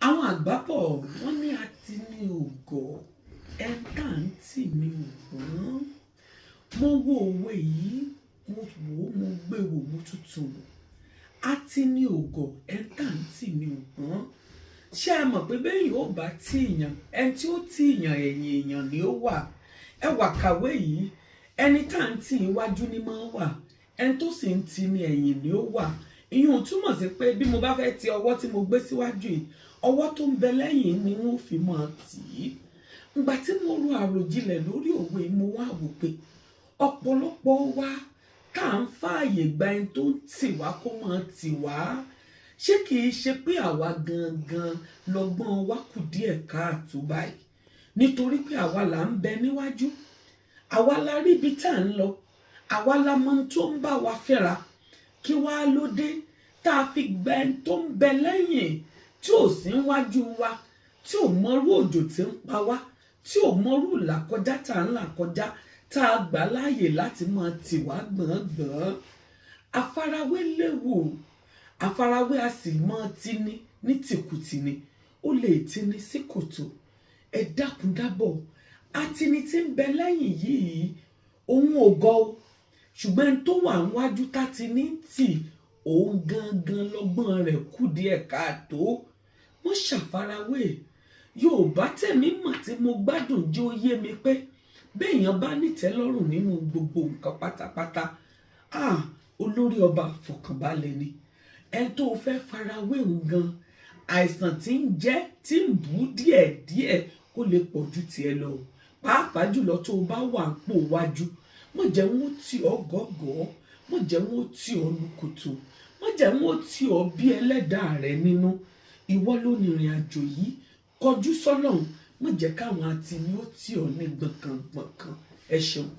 Àwọn àgbà bọ̀ wọ́n ní atini ò gọ̀, ẹni tá ń tì ní ò gbọ́n. Mo wo òwe yìí, mo wò ó, mo gbé wò, mo tutù wò. Atini ò gọ̀, ẹni tá ń tì ní ò gbọ́n. Ṣé ẹ mọ̀ pé béèyàn ò bá tì yàn, ẹni tí ó tì yàn ẹ̀yìn èèyàn ni ó wà. Ẹ wà kàwé yìí, ẹni tá ń tì iwájú ni máa ń wà, ẹni tó sì ń tì ní ẹ̀yìn ni ó wà. Ìyẹn túmọ̀ sí pé bí mo bá fẹ́ ti ọwọ́ tí mo gbé síwájú yìí, ọwọ́ tó ń bẹ lẹ́yìn ni wọ́n fi máa tì í. Ìgbà tí mo ro àròjinlẹ̀ lórí òwe, mo wá wò pé ọ̀pọ̀lọpọ̀ wa tá à ń fààyè gba ẹni tó ń tì wá kó máa tì wá. Ṣé kì í ṣe pé àwa gangan lọ́gbọ́n wa kù díẹ̀ káàtó báyìí? Nítorí pé àwa là ń bẹ níwájú, àwa la rí ibi tá à ń lọ, àwa la mọ ohun tó ń bá wa fẹ́ra. Kí wá ló dé tá a fi gba ẹni tó ń bẹ lẹ́yìn tí ò sí níwájú wa, tí ò mọrú òjò tí ń pa wá, tí ò mọrú ìlàkọjá tá à ń là kọjá, tá a gbà láàyè láti máa tì wá gbọ̀ngbọ̀n. Àfarawé léwu, àfarawé a sì máa tini ní tìkùtì ni, ó lè tini sí kòtò. Ẹ dákun dábọ̀, atini tí ń bẹ lẹ́yìn yìí, òun ò gọ̀ o, ṣùgbọ́n ẹni tó wà níwájú tá ti ní tì, òun gangan lọ́gbọ́n rẹ̀ kù díẹ̀ káàtó. Mo ṣàfarawé. Yorùbá tẹ̀mí mọ̀ tí mo gbádùn jẹ́ ó yé mi pé béèyàn bá nítẹ́lọ́rùn nínú gbogbo nǹkan pátápátá, ah, olórí ọba fọkànbalẹ̀ ni. Ẹni tó fẹ́ farawé òun gan, àìsàn tí ń jẹ́ tí ń bù díẹ̀díẹ̀ ó lè pọ̀ ju tiẹ̀ lọ, pàápàá jùlọ tó o bá wà ń pò wájú. Má jẹ́ wọ́n tì ọ́ gọ́gọ́, má jẹ́ wọ́n tì ọ́ lùkùtù, má jẹ́ wọ́n tì ọ́ bí ẹlẹ́dàá rẹ nínú. Ìwọ ló ní ìrìn àjò yìí, kọjú sọ́lọ́run, má jẹ́ káwọn atini ó tì ọ́ ní gbọ̀nkàngbọ̀nkàn. Ẹ ṣeun.